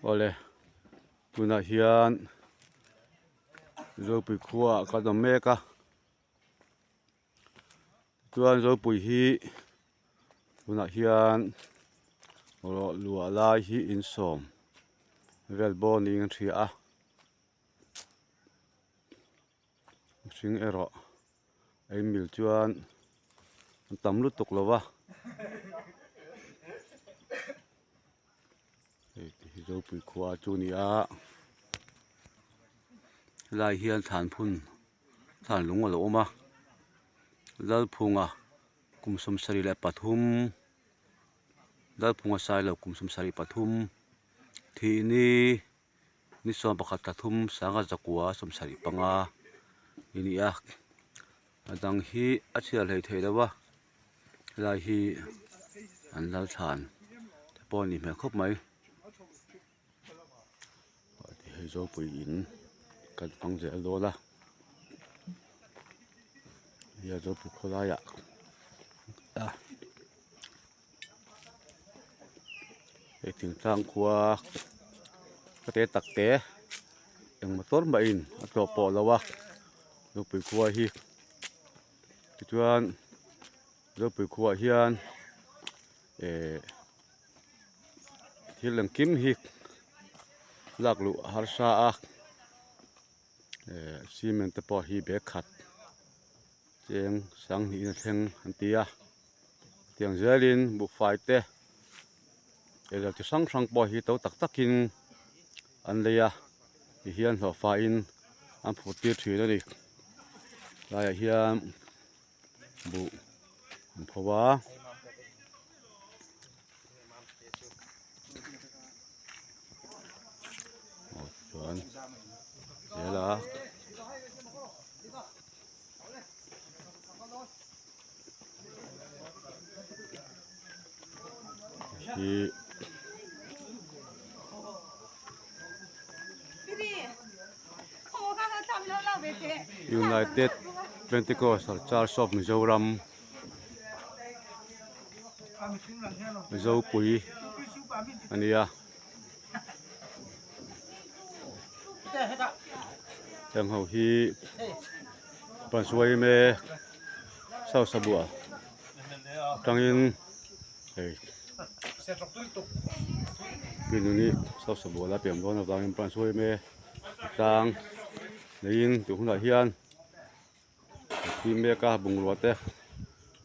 Awle tunah hian Zopui khua ah kan awm mek a chuan Zopui hi tunah hian rawh luah lai hi insawm vel bawr niin an hria a mihring erawh a inmil chuan an tam lutuk lo va hei te hi zopui khua chu a ni a helai hian thlan phun thlan lung a lo awm a Lalphunga kum 73 Lalphunga Sailo kum 73 thih ni. Ni 11 thla thum sanga zakua 75 i ni a a dang hi a chhiar hlei thei lo a helai hi an lal thlan te pawh a nih hmel khawp mai hei zawlpui in kan hmang zel dawn a hei zawlpui khawlaiah a. Hei thingtlang khua ka te tak te eng motor mahin a tlawh pawh lo a Zopui khua hi tichuan Zopui khuaah hian ehh thil engkim hi lak luh a harsa a ehh cement te pawh hi bag khat cheng sanghnih in a thleng an ti a. Tiang zelin buhfai te eiral chi hrang hrang pawh hi to tak takin an lei a tihian hlawhfain an phur tir thin a ni tlaiah hian buh an pho a. Aw chuan zel a. Hi United Pentecostal Church of Mizoram Mizopui a ni a. Heng ho hi Pansuai mek Sausa buah atangin hei Pinuni Sausa buah la pian dawn avangin Pansuai mek tlang neiin tih hunah hian an ti mek a bungrua te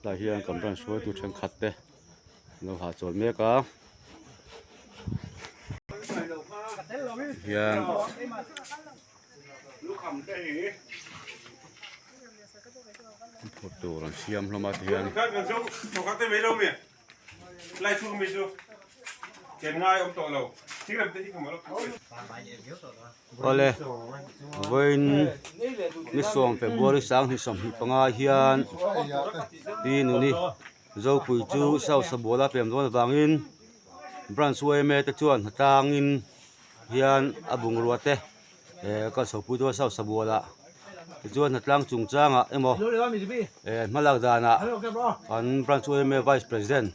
tlai hian kan branch hruaitu thenkhat te an lo hahchawl mek a hian phurh tur an siam hlawm a tihian. Awle vawiin ni sawm February 2025 hian Pi Nuni Zopui chu South Sabuala pian dawn avangin Branch yma te chuan hnatlangin hian a bungrua te eh kal chho pui dawn South Sabuala tichuan hnatlang chungchangah emaw eh hmalak danah kan Branch yma Vice President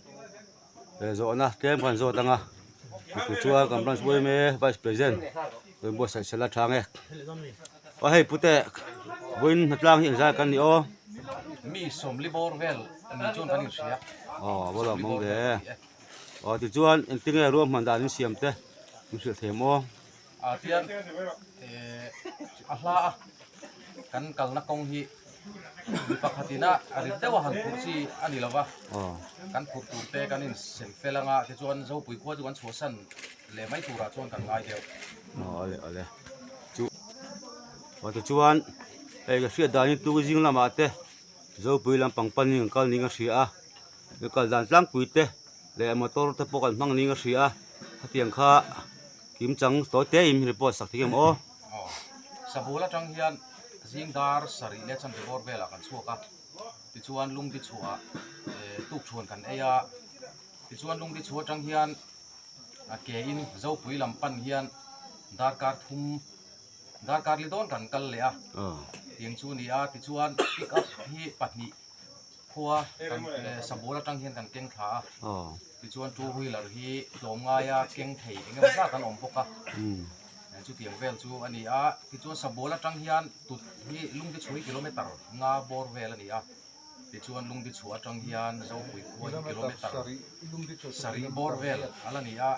eh zawhna tlem kan zawt ang a mipui chuan kan branch yma vice president rawn buatsaih sela tha ang e aw hei pute vawiin hnatlang hi engzai kan ni aw mi sawmli bawr vel ni chuan kan inhria aw a bawlh awm ve aw tichuan engtinge ruahman dan in siam te min hrilh thei maw ah tian eh a hla a kan kalna kawng hi mi pakhat ina a rit deuh a han phurh chi a ni lova kan phurh tur te kan insem fel anga tichuan Zopui khua chu kan chhuahsan leh mai turah chuan kan ngai deuh. Aw ale ale chu aw tichuan hei ka hriat danin tu zing lamah te Zopui lampang panin an kal ning a hria a mi kal dan tlangpui te leh motor te pawh kan hmang ning a hria a hetiang kha Kim chang tawi te in report sak thei em aw. Aw. Sabul atang hian zing dar sarih leh chanve bawr velah kan chhuak a, tichuan lungdi chhuah eh tukthuan kan ei a, tichuan lungdi chhuah atang hian a ke in Zopui lam pan hian darkar thum darkar li dawn kan kal leh a, tiang chu a ni a, tichuan pick up hi pahnih khua kan eh Sabul atang hian kan keng thla a. Tichuan two wheeler hi tlawmngaia keng thei eng emaw zat an awm bawk a, chutiang vel chu a ni a. Tichuan Sabual atang hian tut hi Lungdi chhui kilometer nga bawr vel a ni a, tichuan Lungdi chhuah atang hian Zopui khua hi kilometer sarih bawr vel a la ni a.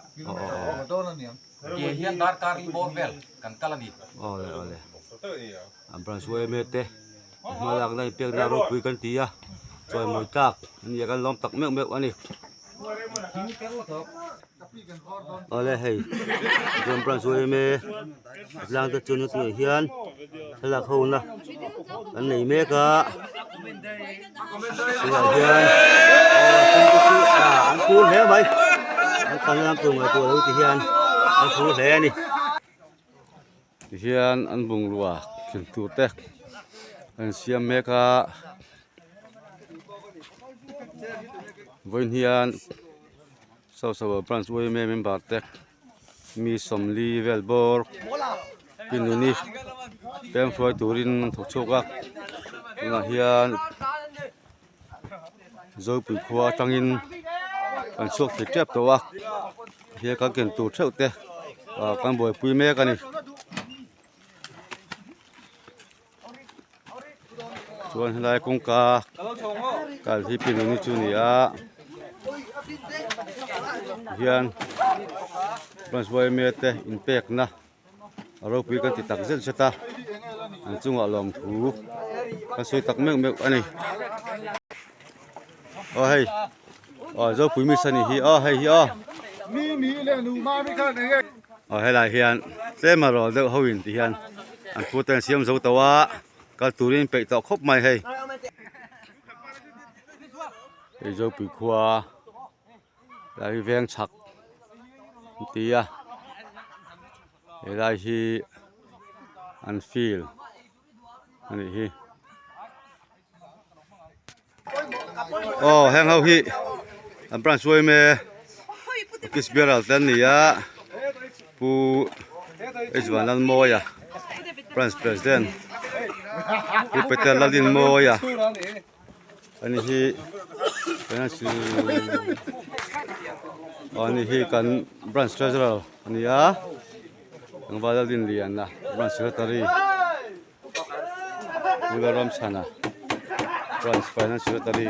Ke hian darkar li bawr vel kan kal a ni. Awle awle a branch yma te hma lakna inpekna ropui kan ti a chawimawi tlak a ni a kan lawm tak meuh meuh a ni. Awle hei chuan branch yma tlang te chu tunah hian thlalak ho na an nei mek a tunah hian an phur hle mai an kalna lam tur ngaihtuah lo ti hian an phur hle a ni. Tihian an bungrua thil tur te an siam mek a vawiin hian Sausavo branch yma member te mi sawmli vel bawr pinuni peng hruai turin an thawk chhuak a tunah hian Zopui khua atangin kan chhuak thei tep tawh a he kan ken tur theuh te ah kan buaipui mek a ni chuan helai kawngka kal hi pinuni chu a ni a hian branch yma te inpekna a ropui kan ti tak zet zet a an chungah lawmthu kan sawi tak meuh meuh a ni aw hei aw zopui mi sa ni hi aw hei hi aw aw helai hian tlem a rawl deuh ho in ti hian an pu te an siam zo tawh a kal turin peih tawh khawp mai hei hei zopui khua Helai hi veng chhak an ti a helai hi an field a nih hi aw heng ho hi an branch yma office bearer te an ni a pu H Vanlalmawia branch president pu Peter Lalrinmawia. Ani hi ani hi kan branch treasurer a ni a tlangval Laldinliana branch secretary Pu Lalramchhana branch finance secretary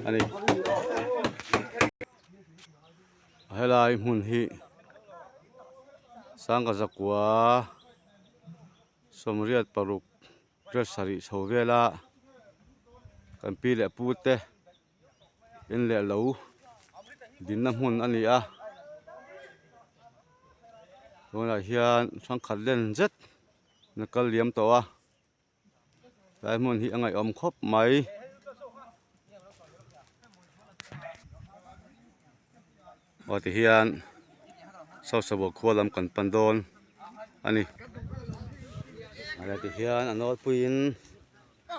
a ni helai hmun hi sangha zakua 86. Dress sarih chho vela kan pi leh pu te in leh lo dinna hmun a ni a tunah hian thangkhat len zet an kal liam tawh a tlai hmun hi a ngaihawm khawp mai. Aw ti hian Sausavo khua lam kan pan dawn a ni a ti hian a nawlpuiin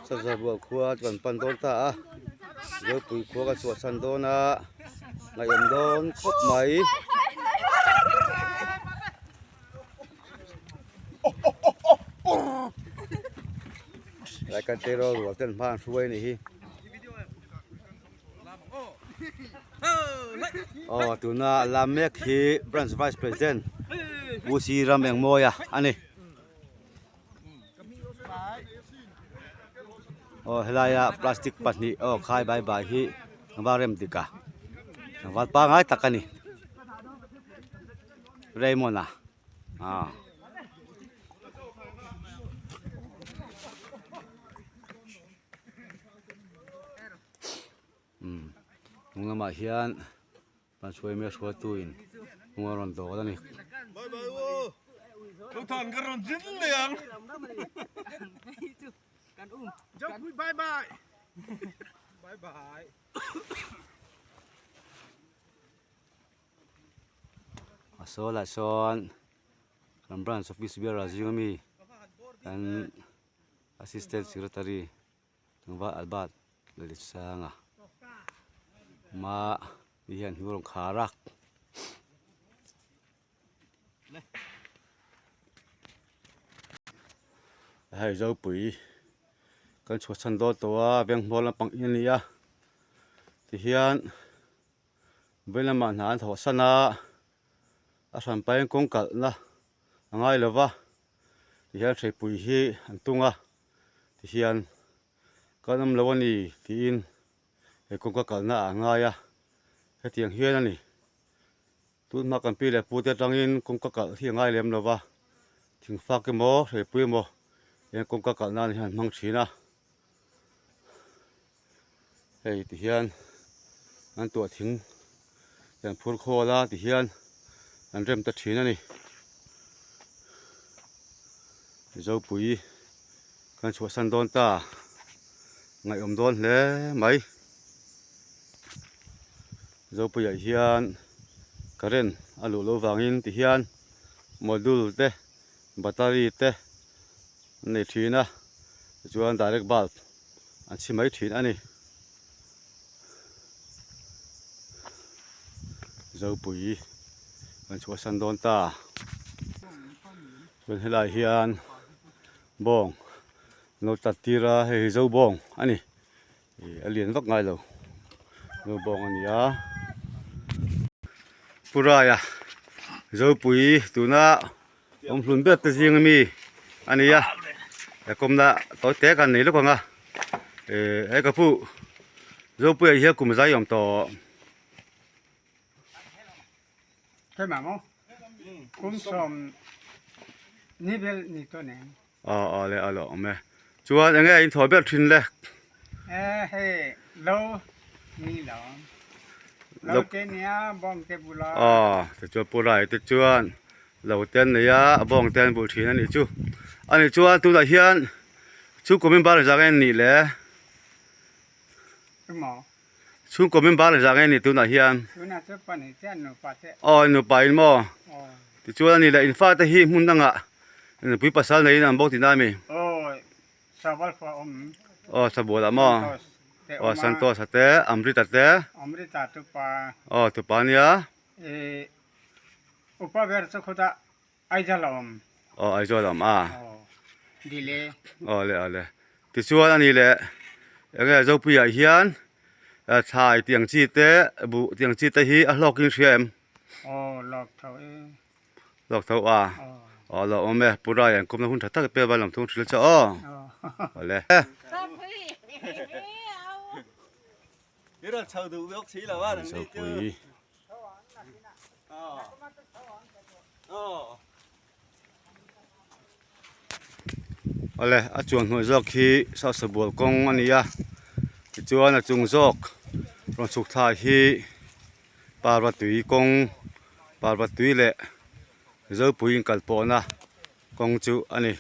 Sausavo khua chu kan pan dawn ta a Zopui khua ka chhuahsan dawn a ngaihawm dawn khawp mai. Lai kan tleirawl rual ten hma an hruai a nih hi. Aw tuna lam mek hi branch vice president Pu C Ramengmawia a ni. Aw helaia plastic pahnih aw khai bai bai hi tlangval rem dik a tlangval pangai tak a ni Raymond-a. Ah. Umm hnung lamah hian Panchhuai Mia hruaitu in hnung a rawn dawl a ni. A sawl ah sawn kan branch office bial ah zing ami kan assistant secretary Tlangval Albert Lalitsanga hma ni hian hnu a rawn khar a. Hei Zopui kan chhuahchhan dawn tawh a veng hmual lampang hi a ni a tihian. Vawi lamah hna an thawh san a, a hran pahin kawng kalhna a ngai lo va, tihian hreipui hi an tung a, tihian kan awm lo a ni tiin he kawngka kalhna ah a ngai a, hetiang hian a ni. Tun hma kan pi leh pu te atangin kawngka kalh hi a ngai lem lo va, thingfak emaw hreipui emaw hian kawngka kalh nan hian an hmang thin a. Hei ti hian an tuah thing an phur khawl a ti hian an rem ta thin a ni. Zopui kan chhuahsan dawn ta ngaihawm dawn hle mai. Zopuiah hian current a luh loh vangin ti hian module te battery te an nei thin a tichuan direct bulb an chhi mai thin a ni. Zopui kan chhuahsan dawn ta chuan helai hian bawng an lo tat tir a hei hi zo bawng a ni. Ih a lian vak ngai lo zo bawng a ni a Puraia Zopui tuna awm hlun ber te zing ami a ni a he kawmna tawi te kan nei lawk ang a ih he ka pu Zopuia hian kum zai awm tawh. Aw aw le a lawm e. Chuan enge in thaw ber thin le? Aw tichuan pu Rai te chuan lo te an nei a, a bawng te an bulh thin a nih chu. A nih chuan tunah hian chhungkaw member zah nge an nih le? Chhungkaw member zah nge ni tunah hian? Aw nupa in maw? Tichuan ani leh in fate hi hmun dangah nupui pasal neiin an bo tihna ami? Aw Sabual ah maw? Aw Santosh a te Amrita te Aw tupa ania Aw Aizawl a awm a. Aw le aw le. Tichuan ani leh enge Zopuiah hian thlai tiang chi te buh tiang chi te hi a hlawk in hria em? Hlawk tho a. Aw lo awm e Pu Rai an kawmna hun tha tak i pek a lam thung hrilh che aw. Aw le. Zopui. Awle a chuan hnuai zawk hi sasa bual kawng a ni a tichuan a chung zawk rawn chhuk thla hi parva tui kawng parva tui leh zopui inkal pawhna kawng chu a ni.